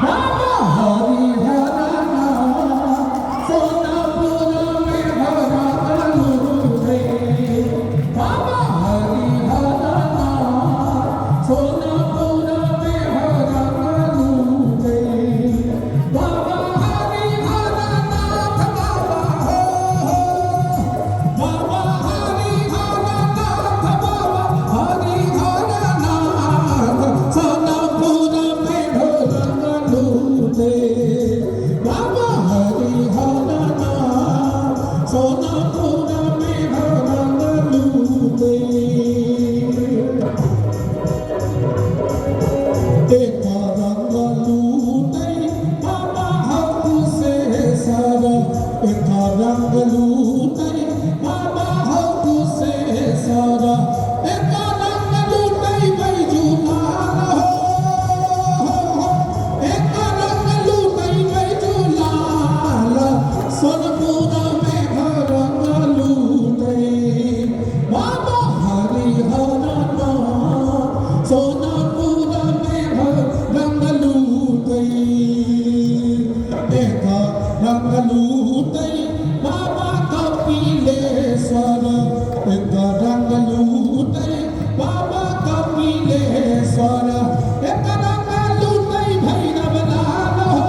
बाबा हरि हर नाम सोनापुर में भरा लूटे। बाबा हरि हर नाम सोनापुर में भरा लूटे। बाबा हरि हर नाथ बाबा हो, बाबा हरि हर नाथ बाबा हरि हर नाथ सोनापुर में भरा लूटे। बाबा हरि हर नाथ सोनापुर में भरा लूटे। एक रंग लूटे बाबा कुशेश्वर, एक रंग लूटे बाबा कुशेश्वर, एक रंग लूटे बैजूलाल हो, एक रंग लूटे बैजूलाल सोनपुर में रंग लूटे। बाबा हरि हर नाम सोनापुर में रंग लूटे। एक रंग लूटे बाबा कपिलेश्वर, एक रंग लूटे बाबा कपिलेश्वर, एक रंग लूटे भैरव लाल हो,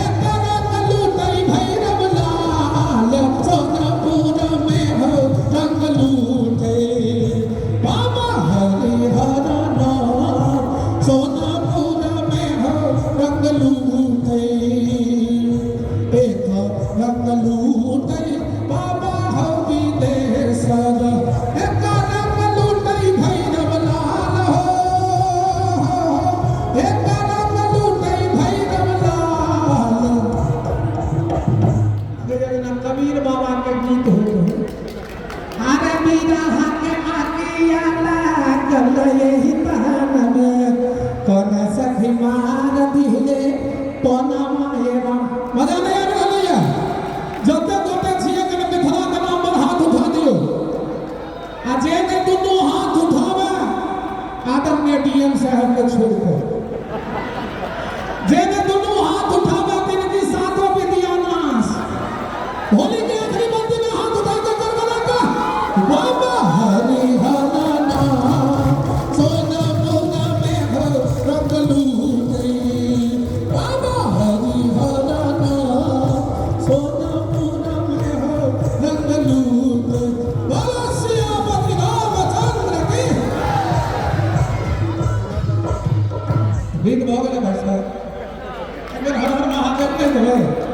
एक रंग लूटे भैरव लाल सोनापुर में हो रंग लूटे। बाबा हरि हर नाम सोनापुर में हो रंग लूटे। एक रंग लूटे बाबा हविदेश्वर, एक रंग लूटे भैरव लाल हो, एक रंग लूटे भैरव लाल। कबीर बाबा के गीत होते हैं। अरे बिरहा के आगिया लागल यही तन में, कौन सखी मार दिले पनमा एवं। मजा नहीं आ रहल ये? जते गोटे छियै कने मिथिला के नाम पर हाथ उठा दियौ, आ जे ने दुनू हाथ उठावे आदरणीय डीएम साहब के छोड़ के, जे ने दुनू हाथ उठावे तिनकी सातों विद्या नाश। होली के आखिरी बंदी में हाथ उठा के गड़गड़ा के बाबा हरि हर नाम सोनापुर में हो रंग लूटे। बाबा हरि हर नाम सोनापुर में हो रंग लूटे। बोलो सियापति रामचंद्र की। गीत भऽ गेलै भाई साहब, एक बेर हर हर महादेव कहि देबै।